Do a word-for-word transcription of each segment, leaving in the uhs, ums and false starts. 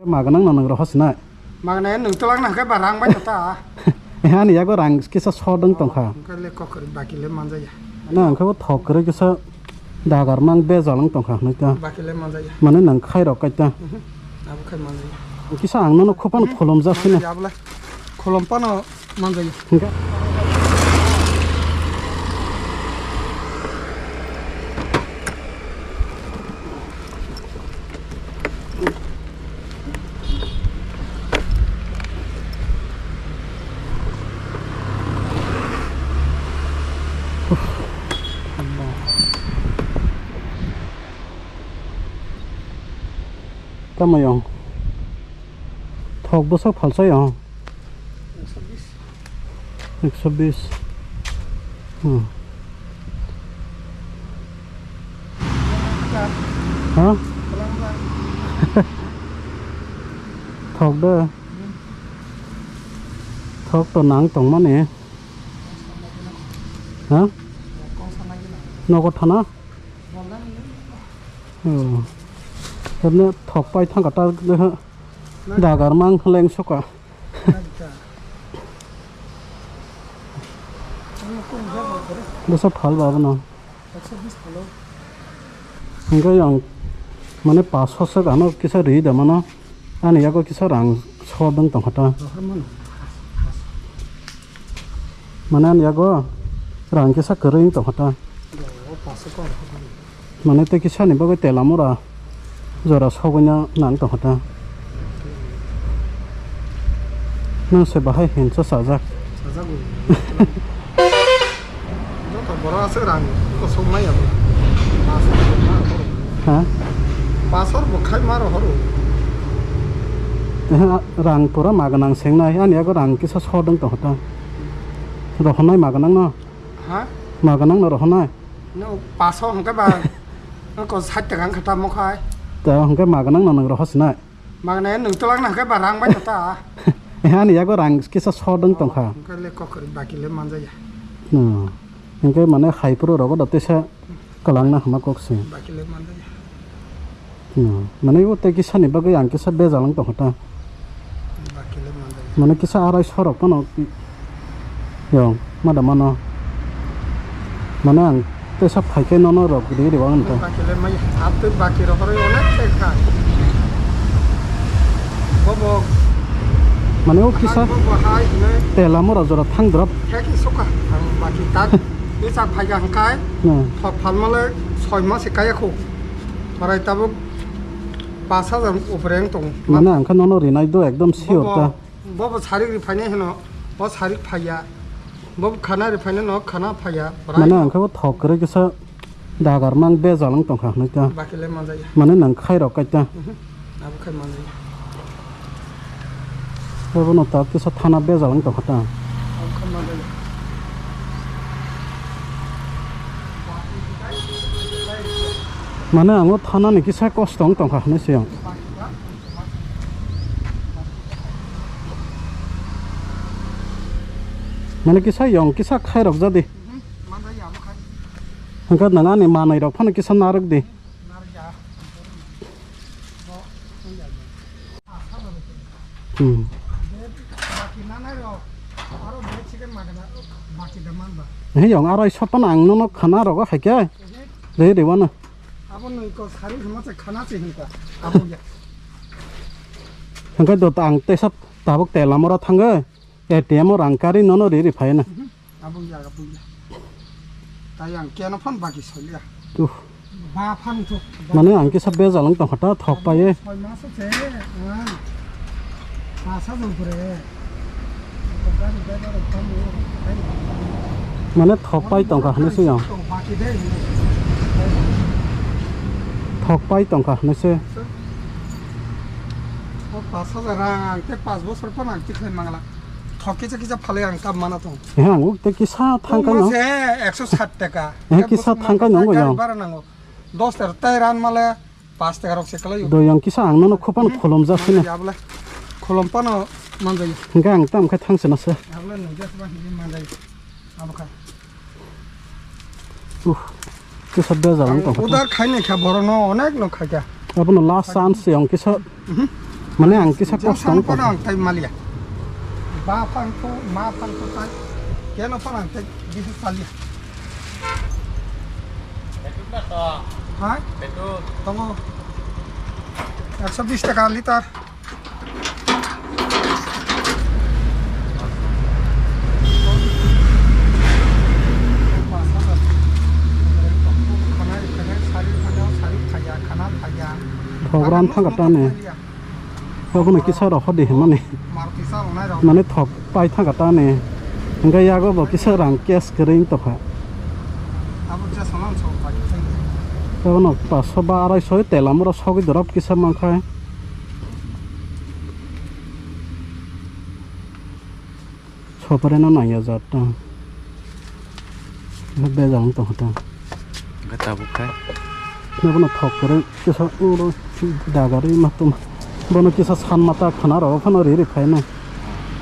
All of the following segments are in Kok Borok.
Maganang no nwng rohor sinai. Maganai nwng twlang na hwnkhe ba rang bai ta. Eh, ani yago rang kisa sodwng tongkha. Hwnkhe le kok kwrwi baki le manjaya. Na hwnkhe bo thok kwrwi kisa dagar mang bejal wng tongkha hwnwi ta. Baki le manjaya. Mane nwng khai rok kai ta. Mhm. Abo khai manjaya. Kisa ang nono khupano khulum jasino. Manjaya abla. Khulum pano manjaya. Hwnkhe Tamo yong? Thok bwswk phalsa yong? Ekso bis. Hmm. Ha? Thok de. Thok to nang tongmani. Ha? Nogo thana? Oh. Herne thok pai thangka ta, dagar mang leng soka. Bwsa phal ba bono. Hwnkhe yang mane paso se gano kisa ri da mano. Ani yago kisa rang sodwng tongkha ta. Mane ani yago rang kisa kwrwi tongkha ta. Mane tei kisa ni bagwi tela mura jora sogwino nang tongkha ta. Nwng se bahai hinsa sajak. Sajak bo. Joto borok aswk rang kosok maya bo. Pasor bo khai ma rohoro. Ha? Pasor bo khai ma rohoro. Ehe, a, rang pura maganang sengnai. Ani yago rang kisa sodwng tongkha ta. Rohornai maganang no. Ha? Maganang no rohornai. No, paso hwnkhe ba, ko sait taka wngkha ta mokhai. Ta hwnkhe maganang no nwng rohor sinai. Maganai nwng twlang na hwnkhe ba rang bai ta. Eh, ani yago rang kisa sodwng tongkha. Hwnkhe le kok kwrwi baki le manjaya. Hmm. Hwnkhe mane hai phuru rogo da tesa kwlangna hama kok se. Baki le manjaya. Hmm. Mane o tei kisa ni bagwi ang kisa bejal wng tongkha ta. Baki le manjaya. Mane kisa arai sorok phano yong mada mano. Mane ang tesa phaikhe nono rok ri ri wang ta. Baki le mai hap tei baki rok oro onek tek kha. Bobo. Mane o kisa hai bobo hai hinwi tela mora jora thang drop. Khe ki soka ang baki tak. Tesa phaikha hwnkhe. Hmm. Thok phalmale soi mas se kaya khu. Parai tabuk pash hajar upre wng tongo. Mane ang khe nono rinai do ekdom sure ta. Bobo, bobo sarik ri phainai hino, bo sarik phaiya. Bobo khana ri phainai no khana phaiya. Mane ang khe bo thok kwrwi kisa dagar mang bejal wng tongkha hwnwi ta. Baki le manjaya. Mane nang khai rok kai ta. Mhm. Abo khai manjaya. Obono ta kisa thana bejal wng tongkha ta. Mane ang o thana ni kisa kosto wng tongkha hinwi se ang. Mane kisa yong kisa khairok jadi. Hwnkhe nang ani manwi rok phano kisa narwk di. Hmm. He yong arai sopan ang nono khana rogo hai khe. Re re wano. Abo nung ko sari hima se khana se hinka. Abo ya. Hwnkhe do ang tesa tabuk tela mora thango. A T M o rang kari nono re re phai na. Abo ya, abo ya. Tai ang keno phone baki solia. Tuh. Ba phang thok. Mane ang kisa bejal wng tongkha ta thok pai e. Soi mas se. Ah. Asa jong pure. Mane thok pai tongkha hinwi se ang. Baki dei. Thok pai tongkha hinwi se. O pas hajar rang ang te pas bosor phano ang tikhlai mangla. Thok kisa kisa phalwi ang tam mana tong. He ang uk te kisa thangkai no. Se ekso sat taka. He kisa thangkai no yang. Bara nango. Dos taka tai ran male pas taka rok se kalai. Do yang kisa ang nono khopano kholom jasino. Abla kholom pano manjai. Hingke ang tam khe thangse na se. Abla nung jas ba hini manjai. Abo kha. Uh, kisa bejal ang tongkha. Order khaini kha borokno onek no khaikha. Abono last chance se ang kisa. Mhm. Mane ang kisa kosto wng tongo. Ang tai maliya. Ba phang to, ma phang to tai. Keno phang ang tai bisa salia. Petrol na to? Ha? Petrol. Tongo. Ekso bis taka litar. Program thangkha tane. Abono kisa rok hodi hwnmani. Mane thok pai thangkha tane. Hingke yago bo kisa rang cash kwrwi tongkha. Abono paso ba arai soi telam oro sogwi dorop kisa mankha. Sopre no nangya jat tong. Bejang tong ta. Gata bukai. Bono thok kore kisa uro dagarwi ma tong. Bono kisa san mata khana ro phano ri ri phai na.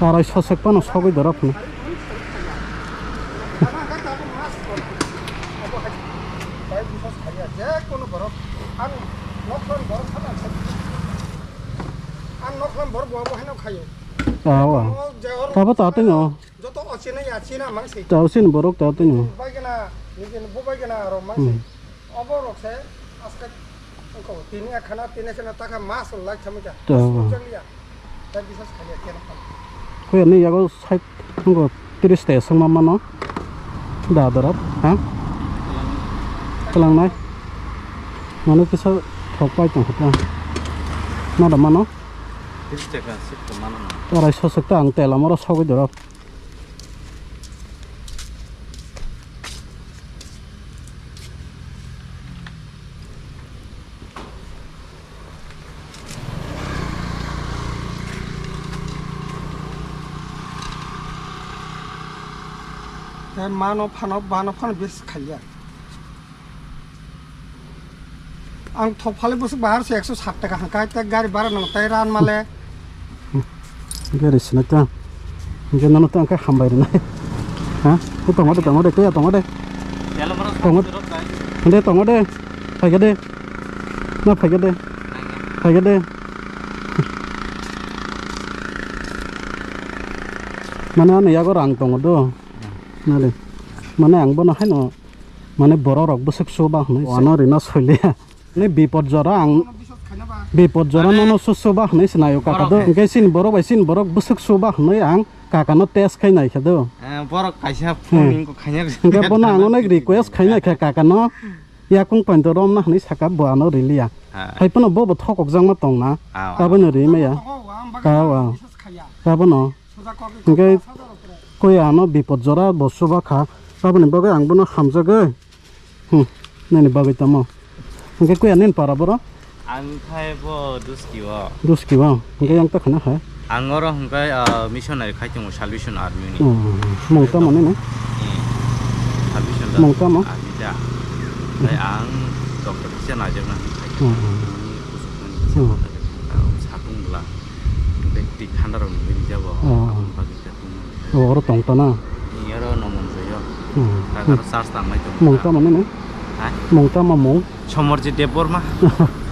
Arai sosek phano sogwi dora phano. Ang noklam borok bo bo heno khayo. Awa. Tabo ta tong o. Joto o chini ya china mangsi. Ta o chini borok ta tong o. Bai gana, nijin bo bai gana aro mangsi. Hmm. Obo rok se aske ko tini akhana tini akhana taka mas lai thamika. Ta. Changlia. Ta bisas khaya kena. Ko ni yago side ngo tris te sangma mano. Da dorap, ha? Kelang nai. Mano kisa thok pai tong kha. Na da mano. Tris taka sik mano. Arai sosek ta ang telam oro sogwi dorap. Tei mano phano, bano phano bes khaiya. Ang thok phale bwswk bahar se ekso sat taka hangka, tei gari bara nang tei ran male. Gari sina ta. Hingke nono ta angka hambai rina. Ha? Ko tongo de, tongo de, kuya tongo de. Tongo. Hande tongo de. Phaika de. Na phaika de. Phaika de. Mane ani yago rang tongo do. Nale. Mane ang bono haino. Mane borok rok bwswk chuba hwnwi ano rina soiliya. Ni bipod jora ang, bipod jora nono chuba hwnwi se naio kaka do. Hingke chini borok bai chini borok bwswk chuba hwnwi ang kaka no test khai naikha do. Eh, borok kaisa phone ko khanya. Hingke bono ang onek request khai naikha kaka no yakung point romna hwnwi saka bo ano riliya. Hai phano bo bo thokok jangma tongna. Abono rimaya. Ka wa. Abono. Hingke koi ano bipod jora bo chuba kha. Aboni bagwi ang bono hamjagwi. Hmm, nini bagwi tamo. Hingke kuya nini para boro? Ang khai bo Duski o. Duski o. Hingke yang ta khana hai? Ang oro hingke, ah, missionary khai tongo Salvation Army ni. Oh, mung tamo nini? Hmm. Salvation Mung tamo? Army da. Khai ang doctor kisa najakna khai. Oh, oh. Ni kusuk nani kisa Oh. kota de. Ah, satung bwla. Hingke twi thanda rok nungwi rijabo. Oh. Aboni bagwi. Oh, oro tong ta na? Ni oro no mung joyo. Hmm. Kaka ro charge tang mai tong. Mung tamo nini? Ha? Mung tamo mung? Somorjit Debbarma.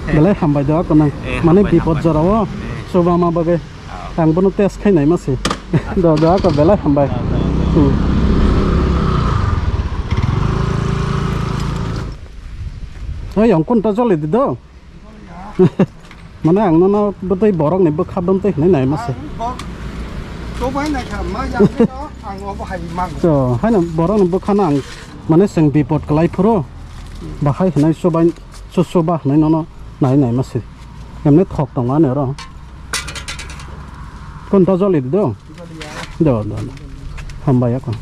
Belai hambai do ako nang. Eh, mane hambai, bipod hambai. Jora o. Eh. Chuba ma bagwi. Ah. Ang bono test khai nai ma se. Do, do ako belai hambai. Do, do, do. Hmm. Oi, ang kun ta joli di do. Mane ang nono bwtwi borokni bwkha bwmtwi hwnwi nai ma se. Ang bok-, chobai naikha, ma yang phano ang obo hai mango. To, haino borokni bwkhano ang mane chwng bipod kwlai phuru, bahai hwnwi chubai, chu-, chuba hwnwi nono nai nai ma se. Emne thok tongo ani oro. Kunta joli di do? Joli ya. Do, do, do. Hambai ako.